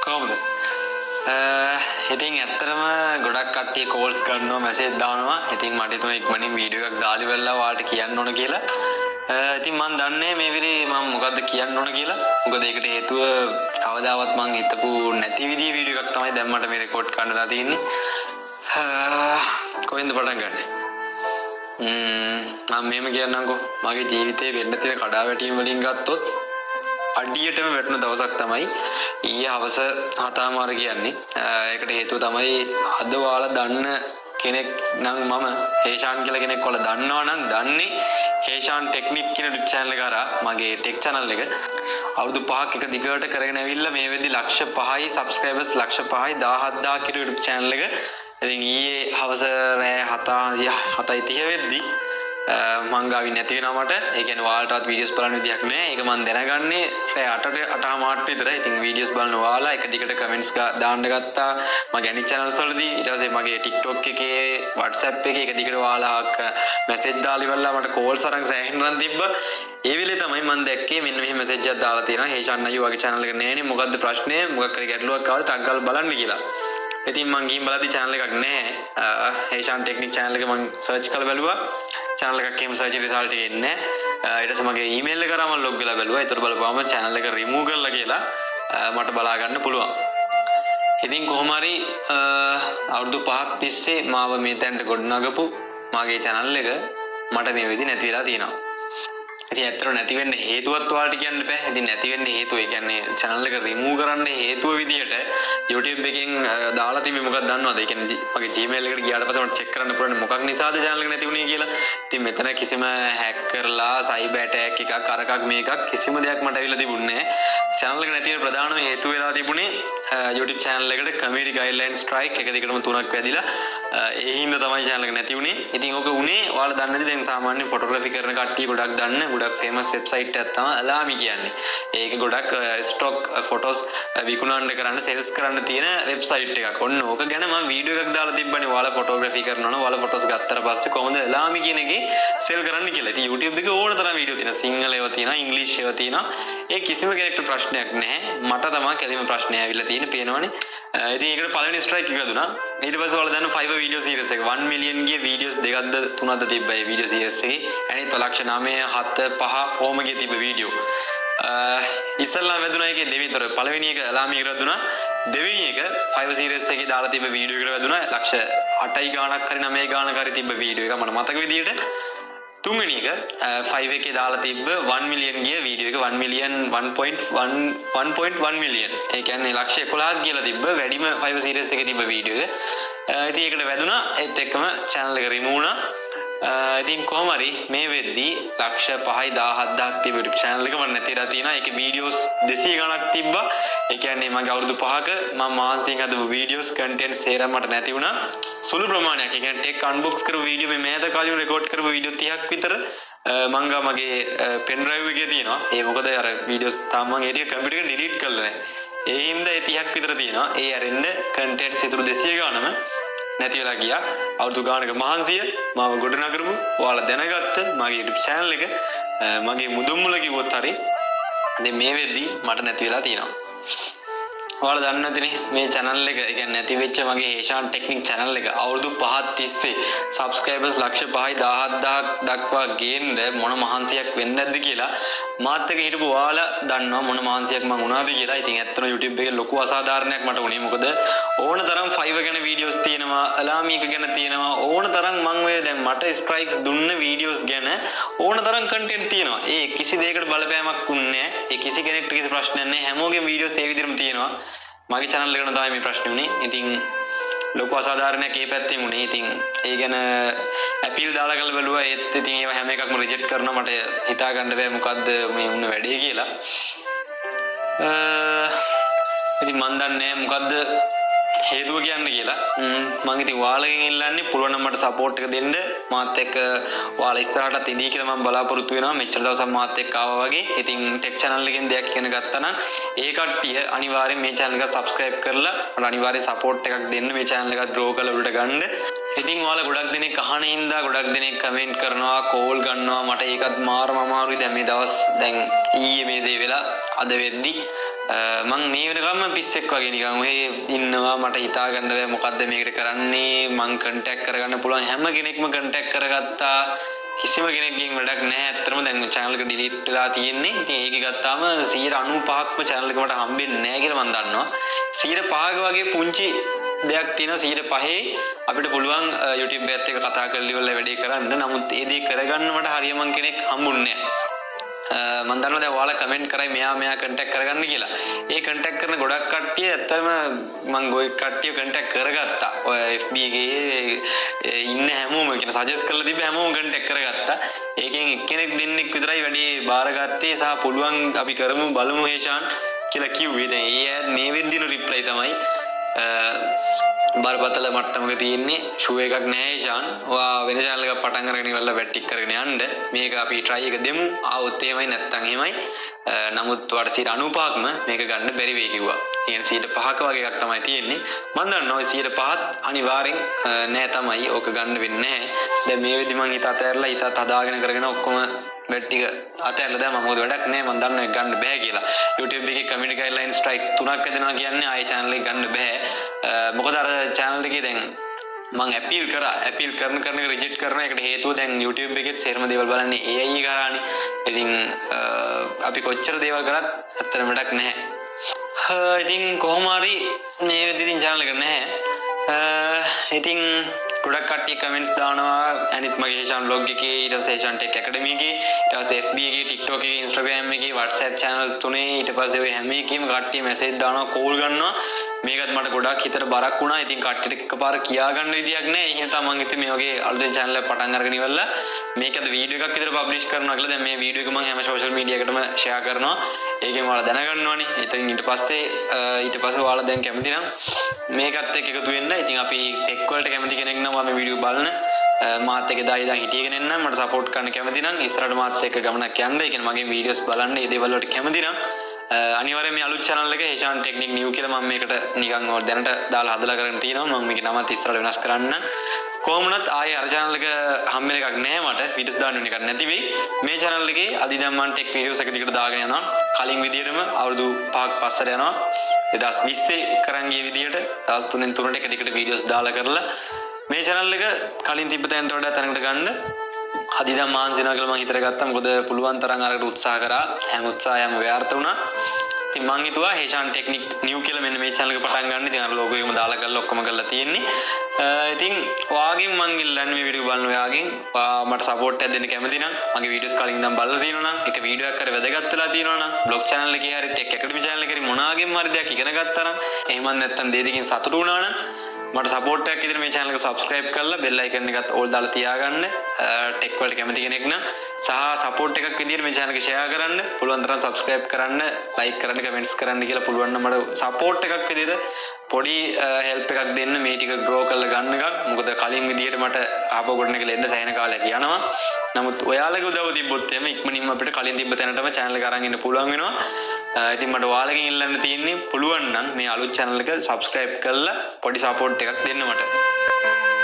කොහොමද? ඉතින් ඇත්තටම ගොඩක් කට්ටිය කෝල්ස් කරනවා, මැසේජ් දානවා. ඉතින් මට හිතුණා ඉක්මනින් වීඩියෝ එකක් දාලි වෙලා ඔයාලට කියන්න ඕන කියලා. ඉතින් මං දන්නේ මේ වෙලේ මං මොකද්ද කියන්න ඕන කියලා. මොකද ඒකට හේතුව කවදාවත් මං හිතපු නැති විදිහේ වීඩියෝ එකක් තමයි දැන් මට මේ රෙකෝඩ් කරන්න වෙලා තියෙන්නේ. කොහෙන්ද පටන් ගන්නෙ? මම මෙහෙම කියන්නම්කෝ. මගේ ජීවිතේ වෙන්න තියෙන කඩාවැටීම් වලින් ගත්තොත් අඩියටම වැටුණු දවසක් තමයි ඊයේ හවස 7:00 කියන්නේ. ඒකට හේතුව තමයි අද ඔයාලා දන්න කෙනෙක් නම් මම හේෂාන් කියලා කෙනෙක් ඔයාලා දන්නවා නම් දන්නේ හේෂාන් ටෙක්නික් කියන YouTube channel එක හරහා මගේ ටෙක් channel එක අවුරුදු 5ක් එක දිගට කරගෙන ඇවිල්ලා මේ වෙද්දි 5,00,000 subscribers 5,17,000 කියන YouTube channel එක. ඉතින් ඊයේ හවස රෑ 7:30 වෙද්දි මං ගාවින් නැති වෙනවා මට. ඒ කියන්නේ ඔයාලටවත් වීඩියෝස් බලන්න විදියක් නෑ. ඒක මං දැනගන්නේ රෑ 8ට 8:30 විතර. ඉතින් වීඩියෝස් බලන ඔයාලා එක දිගට කමෙන්ට්ස් දාන්න ගත්තා මගේ අනිත් චැනල්ස් වලදී. ඊට පස්සේ මගේ TikTok එකේ, WhatsApp එකේ එක දිගට ඔයාලා මැසේජ් දාලා ඉවරලා මට කෝල්ස් අරන් සෑහෙන රන් තිබ්බා. ඒ වෙලේ තමයි මං දැක්කේ මෙන්න මෙහෙම මැසේජ් එකක් දාලා තියෙනවා. හේෂාන් අයියෝ වගේ චැනල් එක නෑනේ, මොකද්ද ප්‍රශ්නය? මොකක් හරි ගැටලුවක් ආවද? ටක් ගාලා බලන්න කියලා. ඉතින් මං ගිහින් බලද්දි චැනල් එකක් නෑ. හේෂාන් ටෙක්නික් චැනල් එක මං සර්ච් කරලා බැලුවා. චැනල් එකක් එහෙම සර්ච් රිසල්ට් එක එන්නේ නෑ. ඊට පස්සේ මගේ ඊමේල් එක කරා මං ලොග් වෙලා බැලුවා. ඒතර බලපුවාම චැනල් එක රිමූව් කරලා කියලා මට බලා ගන්න පුළුවන්. ඉතින් කොහොම හරි අවුරුදු 5ක් තිස්සේ මාව මේ තැනට ගොඩනගපු මගේ චැනල් එක මට මේ වෙද්දි නැති වෙලා තියෙනවා. ඉතින් ඇත්තටම නැති වෙන්න හේතුවත් ඔයාලට කියන්න බෑ. ඉතින් නැති වෙන්න හේතුව, ඒ කියන්නේ චැනල් එක රිමූව් කරන්න හේතුව විදියට YouTube එකෙන් දාලා තිබ්බේ මොකක්ද දන්නවද? ඒ කියන්නේ මගේ Gmail එකට ගියාට පස්සේ මට චෙක් කරන්න පුළුවන් මොකක් නිසාද චැනල් එක නැති වුනේ කියලා. ඉතින් මෙතන කිසිම හැක් කරලා සයිබර් ඇටැක් එකක් අරකක් මේකක් කිසිම දෙයක් මට ඇවිල්ලා තිබුණේ නෑ. චැනල් එක නැති වෙන ප්‍රධානම හේතුව වෙලා තිබුණේ YouTube channel එකට කමියුනිටි ගයිඩ්ලයින් ස්ට්‍රයික් එක දිගටම 3ක් වැදිලා ඒ හින්දා තමයි චැනල් එක නැති වුනේ. ඉතින් ඕක උනේ ඔයාලා දන්නේ නැති දැන් සාමාන්‍ය ෆොටෝග්‍රැෆි කරන කට්ටිය ගොඩක් දන්න ගොඩක් ෆේමස් වෙබ්සයිට් එකක් තමයි අලාමි කියන්නේ. ඒක ගොඩක් ස්ටොක් ෆොටෝස් විකුණන්න කරන්න සේල්ස් කරන්න තියෙන වෙබ්සයිට් එකක්. ඔන්න ඕක ගැන මම වීඩියෝ එකක් දාලා තිබ්බනේ. ඔයාලා ෆොටෝග්‍රැෆි කරනවා නම් ඔයාලා ෆොටෝස් ගත්තට පස්සේ කොහොමද අලාමි කියන එකේ සෙල් කරන්න කියලා. ඉතින් YouTube එකේ ඕන තරම් වීඩියෝ තියෙනවා. සිංහල ඒවා තියෙනවා, ඉංග්‍රීසි ඒවා තියෙනවා. ඒ කිසිම කෙනෙක්ට ප්‍රශ්නයක් නැහැ. මට තමයි කෙලිම ප්‍රශ්නය ඇවිල්ලා තියෙන්නේ, පේනවනේ. ඉතින් ඒකට පළවෙනි ස්ට්‍රයික් එක දුනා. ඊට පස්සේ ඔයාලා දන්න Fiverr video series එක 1 මිලියන් ගිය වීඩියෝස් දෙකක්ද තුනක්ද තිබ්බා ඒ වීඩියෝ සීරීස් එකේ. අනිත් 9,00,000 7 5 ඕම ගිය තිබ්බ වීඩියෝ. ඉස්සල්ලාම වැදුනා ඒකේ දෙවෙනිතර පළවෙනි එක අලාමි එකට වැදුනා. දෙවෙනි එක Fiverr series එකේ දාලා තිබ්බ වීඩියෝ එකට වැදුනා. 8,00,000 ගාණක් හරි 9 ගාණක් හරි තිබ්බ වීඩියෝ එක මට මතක විදියට. තුන්වෙනි එක 5 එකේ දාලා තිබ්බ 1 මිලියන් ගිය වීඩියෝ එක 1 මිලියන් 1.1 1.1 මිලියන්. ඒ කියන්නේ 11,00,000ක් කියලා තිබ්බ වැඩිම Fiverr series එකේ තිබ්බ වීඩියෝ එක. ඉතින් ඒකට වැදුනා. ඒත් එක්කම චැනල් එක රිමූව් වුණා. ඉතින් කොහොම හරි මේ වෙද්දි 5,17,000ක් තිබ්බ YouTube channel එක මට නැති වෙලා තියෙනවා. ඒකේ වීඩියෝස් 200 ගණක් තිබ්බා. ඒ කියන්නේ මගේ අවුරුදු 5ක මම මාන්සියෙන් හදපු වීඩියෝස් කන්ටෙන්ට් සේරම මට නැති වුණා. සුළු ප්‍රමාණයක්. ඒ කියන්නේ ටෙක් අන්බොක්ස් කරපු වීඩියෝ මේ මෑත කාලෙම රෙකෝඩ් කරපු වීඩියෝ 30ක් විතර මං ගා මගේ පෙන් ඩ්‍රයිව් එකේ තියෙනවා. ඒ මොකද අර වීඩියෝස් තාම මං ඒ ටික කම්පියුටර් එකෙන් ඩිලීට් කරලා නැහැ. ඒ හින්දා ඒ 30ක් විතර තියෙනවා. ඒ ඇරෙන්න කන්ටෙන්ට්ස් ඉතුරු 200 ගානම නැති වෙලා ගියා. අවුරුදු ගානක මහන්සිය මාව ගොඩනගරපු ඔයාලා දැනගත්ත මගේ YouTube channel එක මගේ මුදුන් මුල කිව්වොත් හරි දැන් මේ වෙද්දි මට නැති වෙලා තියෙනවා. ඔයාලා දන්නේ නැතිනේ මේ channel එක, ඒ කියන්නේ නැති වෙච්ච මගේ හේෂාන් ටෙක්නික් channel එක අවුරුදු 5ක් තිස්සේ subscribers 5,17,000ක් දක්වා ගේන්න මොන මහන්සියක් වෙන්නේ නැද්ද කියලා මාත් එක්ක හිටපු ඔයාලා දන්නවා මොන මහන්සියක් මං වුණාද කියලා. ඉතින් ඇත්තටම YouTube එකේ ලොකු අසාධාරණයක් මට වුණේ. මොකද ඕන තරම් Fiverr ගැන වීඩියෝස් තියෙනවා, අලාමි එක ගැන තියෙනවා, ඕන තරම් මං ඔය දැන් මට ස්ට්‍රයික්ස් දුන්න වීඩියෝස් ගැන ඕන තරම් කන්ටෙන්ට් තියෙනවා. ඒ කිසි දෙයකට බලපෑමක් වුණේ නැහැ. ඒ කිසි කෙනෙක්ට කිසි ප්‍රශ්නයක් නැහැ. හැමෝගෙම වීඩියෝස් ඒ විදිහටම තියෙනවා. මගේ channel එකට තමයි මේ ප්‍රශ්නේ වුණේ. ඉතින් ලොකු අසාධාරණයක් ඒ පැත්තෙන් වුණේ. ඉතින් ඒ ගැන ඇපීල් දාලා කරලා බැලුවා. ඒත් ඉතින් ඒවා හැම එකක්ම රිජෙක්ට් කරනවා. මට හිතා ගන්න බෑ මොකද්ද මේ වුණ වැඩේ කියලා. ඉතින් මන් දන්නේ නෑ මොකද්ද හේතුව කියන්න කියලා. මං ඉතින් ඔයාලගෙන් ඉල්ලන්නේ පුළුවන් නම් මට සපෝට් එක දෙන්න. මාත් එක්ක ඔයාලා ඉස්සරහටත් ඉඳී කියලා මං බලාපොරොත්තු වෙනවා. මෙච්චර දවසක් මාත් එක්ක ආවා වගේ. ඉතින් ටෙක් චැනල් එකෙන් දෙයක් ඉගෙන ගත්තා නම් ඒ කට්ටිය අනිවාර්යෙන් මේ චැනල් එක සබ්ස්ක්‍රයිබ් කරලා මට අනිවාර්යෙන් සපෝට් එකක් දෙන්න. මේ චැනල් එක ග්‍රෝ කරලා උඩට ගන්න. ඉතින් ඔයාලා ගොඩක් දෙනෙක් අහන හින්දා ගොඩක් දෙනෙක් කමෙන්ට් කරනවා, කෝල් ගන්නවා. මට ඒකත් මාරම අමාරුයි. දැන් මේ දවස් දැන් ඊයේ මේ දේ වෙලා අද වෙද්දි මං මේ වෙනකම්ම පිස්සෙක් වගේ නිකන් ඔහේ ඉන්නවා. මට හිතා ගන්න බෑ මොකද්ද මේකට කරන්නේ. මං කන්ටැක්ට් කරගන්න පුළුවන් හැම කෙනෙක්ම කන්ටැක්ට් කරගත්තා. කිසිම කෙනෙක්ගෙන් වැඩක් නැහැ. ඇත්තටම දැන් චැනල් එක ඩිලීට් වෙලා තියෙන්නේ. ඉතින් ඒකේ ගත්තාම 95%ක්ම චැනල් එක මට හම්බෙන්නේ නැහැ කියලා මං දන්නවා. 5%ක වගේ පුංචි දෙයක් තියෙනවා. 5% අපිට පුළුවන් YouTube එකත් එක්ක කතා කරලා ඉවරලා වැඩේ කරන්න. නමුත් ඒ දේ කරගන්න මට හරියම කෙනෙක් හම්බුන්නේ නැහැ. මං දන්නවා දැන් ඔයාලා කමෙන්ට් කරයි මෙයා කන්ටැක්ට් කරගන්න කියලා. ඒ කන්ටැක්ට් කරන ගොඩක් කට්ටිය ඇත්තටම මං ගොඩක් කට්ටිය කන්ටැක්ට් කරගත්තා. ඔය FB එකේ ඉන්න හැමෝම කියන සජෙස්ට් කරලා තිබ්බ හැමෝම කන්ටැක්ට් කරගත්තා. ඒකෙන් එක්කෙනෙක් දෙන්නෙක් විතරයි වැඩි බාරගත්තේ සහ පුළුවන් අපි කරමු බලමු හේෂාන් කියලා කිව්වේ. දැන් ඒ අයත් මේ වෙද්දින රිප්ලයි තමයි බරපතල මට්ටමක තියෙන්නේ. ෂූ එකක් නෑ හේෂාන්. ඔයා වෙන චැනල් එකක් පටන් අරගෙන ඉවරලා වැඩ ටික කරගෙන යන්න. මේක අපි try එක දෙමු. ආවොත් එහෙමයි නැත්තම් එහෙමයි. නමුත් ඔයාට 95%ක්ම මේක ගන්න බැරි වෙයි කිව්වා. ඒ කියන්නේ 5%ක වගේ එකක් තමයි තියෙන්නේ. මං දන්නවා ඔය 5%ත් අනිවාර්යෙන් නෑ තමයි. ඕක ගන්න වෙන්නේ නැහැ. දැන් මේ වෙද්දි මං හිත අතෑරලා හිතත් හදාගෙන කරගෙන ඔක්කොම වැඩ ටික අතෑරලා දැම්මා. මොකද වැඩක් නෑ. මං දන්නවා ඒක ගන්න බෑ කියලා. YouTube එකේ කමියුනිටි ගයිඩ්ලයින් ස්ට්‍රයික් 3ක් ඇදෙනවා කියන්නේ ආයේ චැනල් එක ගන්න බෑ. මොකද අර චැනල් එකේ දැන් මං ඇපීල් කරා. ඇපීල් කරන කරන එක රිජෙක්ට් කරන එකට හේතුව දැන් YouTube එකෙත් සේරම දේවල් බලන්නේ AI එක හරහානේ. ඉතින් අපි කොච්චර දේවල් කරත් ඇත්තටම වැඩක් නැහැ. ඉතින් කොහොම හරි මේ වෙද්දි ඉතින් චැනල් එක නැහැ. ඉතින් ගොඩක් කට්ටිය කමෙන්ට්ස් දානවා අනිත් මගේ හේෂාන් බ්ලොග් එකේ, ඊට පස්සේ හේෂාන් ටෙක් ඇකඩමි එකේ, ඊට පස්සේ FB එකේ, TikTok එකේ, Instagram එකේ, WhatsApp channel තුනේ, ඊට පස්සේ ඔය හැම එකේම කට්ටිය මැසේජ් දානවා, කෝල් ගන්නවා. මේකත් මට ගොඩක් හිතට බරක් වුණා. ඉතින් කට්ටියට එකපාර කියා ගන්න විදියක් නෑ. ඒ හින්දා මං හිතුවේ මේ වගේ අලුතෙන් channel එකක් පටන් අරගෙන ඉවරලා මේක අද වීඩියෝ එකක් විතර පබ්ලිෂ් කරනවා කියලා. දැන් මේ වීඩියෝ එක මං හැම සෝෂල් මීඩියා එකටම ෂෙයා කරනවා. ඒකෙන් ඔයාලා දැනගන්නවනේ. ඉතින් ඊට පස්සේ ඔයාලා දැන් කැමති නම් මේකත් එක්ක එකතු වෙන්න. ඉතින් අපි ටෙක් වලට කැමති කෙනෙක් නම් මේ වීඩියෝ බලන මාත් එක්ක එදා ඉඳන් හිටිය කෙනෙක් නම් මට සපෝට් කරන්න කැමති නම් ඉස්සරහට මාත් එක්ක ගමනක් යන්න. ඒ කියන්නේ මගේ වීඩියෝස් බලන්න, මේ දේවල් වලට කැමති නම් අනිවාර්යයෙන් මේ අලුත් channel එක හේෂාන් ටෙක්නික් නිව් කියලා මම මේකට නිකන් ඔය දැනට දාලා හදලා කරගෙන තියෙනවා. මම මේකේ නමත් ඉස්සරහට වෙනස් කරන්න. කොහොම වුණත් ආයේ අර channel එක හම්බ වෙන එකක් නෑ මට. වීඩියෝස් දාන්න වෙන එකක් නැති වෙයි. මේ channel එකේ අද ඉඳන් මම ටෙක් වීඩියෝස් එක දිගට දාගෙන යනවා. කලින් විදියටම අවුරුදු 5ක් පස්සට යනවා. 2020 කරන් ගිය විදියට දවස් 3න් 3ට එක දිගට වීඩියෝස් දාලා කරලා මේ channel එක කලින් තිබ්බ තැනට වඩා තැනකට ගන්න අද ඉඳන් මහන්සි වෙනවා කියලා මං හිතට ගත්තා. මොකද පුළුවන් තරම් අරකට උත්සාහ කරා. හැම උත්සාහයක්ම ව්‍යර්ථ වුණා. ඉතින් මං හිතුවා හේෂාන් ටෙක්නික් නිව් කියලා මෙන්න මේ channel එක පටන් ගන්න. ඉතින් අර ලෝගෝ එකම දාලා කරලා ඔක්කොම කරලා තියෙන්නේ. ඉතින් ඔයාගෙන් මං ඉල්ලන්නේ මේ වීඩියෝ බලන ඔයාගෙන් මට සපෝට් එකක් දෙන්න කැමති නම්, මගේ වීඩියෝස් කලින් ඉඳන් බලලා තියෙනවා නම්, එක වීඩියෝ එකක් හරි වැදගත් වෙලා තියෙනවා නම්, බ්ලොග් channel එකේ හරි ටෙක් ඇකඩමි channel එකේ හරි මොනාගෙන් හරි දෙයක් ඉගෙන ගත්තා නම්, එහෙමත් නැත්නම් දේ දෙකින් සතුටු වුණා නම් මට සපෝට් එකක් විදිහට මේ channel එක subscribe කරලා bell icon එකත් ඕල් දාලා තියාගන්න. ටෙක් වලට කැමති කෙනෙක් නම් සහ සපෝට් එකක් විදිහට මේ channel එක share කරන්න, පුළුවන් තරම් subscribe කරන්න, like කරන්න, comments කරන්න කියලා පුළුවන් නම් මට සපෝට් එකක් විදිහට පොඩි හෙල්ප් එකක් දෙන්න මේ ටික ග්‍රෝ කරලා ගන්න එකක්. මොකද කලින් විදිහට මට ආපහු ගොඩනගලා එන්න සෑහෙන කාලයක් යනවා. නමුත් ඔයාලගේ උදව් තිබ්බොත් එහෙම ඉක්මනින්ම අපිට කලින් තිබ්බ තැනටම channel එක අරන් එන්න පුළුවන් වෙනවා. ඉතින් මට ඔයාලගෙන් ඉල්ලන්න තියෙන්නේ පුළුවන් නම් මේ අලුත් channel එක subscribe කරලා පොඩි සපෝට් එකක් දෙන්න මට.